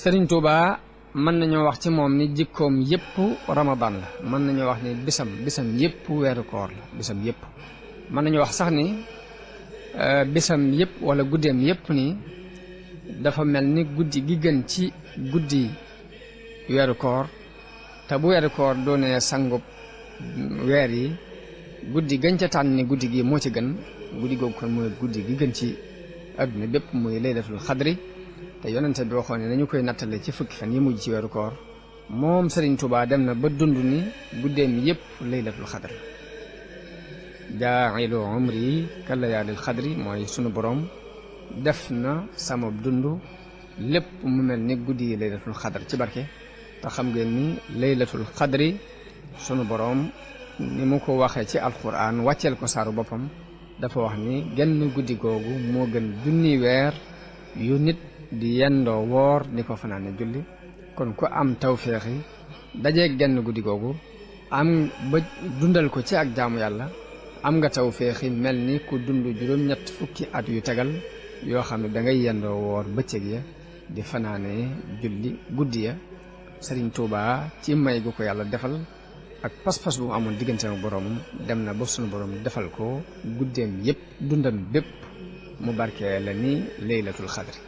Sëriñ Tuubaa mën nañoo wax ci moom ni jikkoom yépp ramadan la, mën nañoo wax ni bisam yépp weeru koor la, bisam yépp mën nañoo wax sax ni bisam yépp wala guddeem yépp ni dafa mel ni guddi gi gën ci guddi weeru koor. te bu weeru koor doonee sangub weer yi guddi gën ca tànn ni guddi gi moo ci gën, guddi googu kon mooy guddi gi gën ci adduna bépp muy laylatul xadri. te yonente bi waxoon ne nañu koy nattale ci fukki fan yi mujj ci weeru koor, moom Sëriñ Tuubaa dem na ba dund ni guddeem yépp laylatul xadri. jaa'ilu umri ka layaalil xadri mooy sunu borom def na sama dund lépp mu mel ni guddi yi laylatul xadri ci barke. te xam ngeen ni laylatul xadri sunu borom ni mu ko waxee ci alquran wàcceel ko saaru boppam dafa wax ni genn guddi googu moo gën junni weer yu nit di yendoo woor di ko fanaane julli. kon ku am tawféexi dajeeg genn guddi googu am ba dundal ko ci ak jaamu yàlla, am nga tawféexi mel ni ku dund juróom-ñett fukki at yu tegal yoo xam ne da ngay yendoo woor bëccëg ya di fanaane julli guddi ya. Sëriñ Tuubaa ci may gu ko yàlla defal ak pas-pas bu mu amoon diggante ak boroomam dem na ba sunu boroom defal ko guddeem yépp dundam bépp mu barkee la ni laylatul xadri.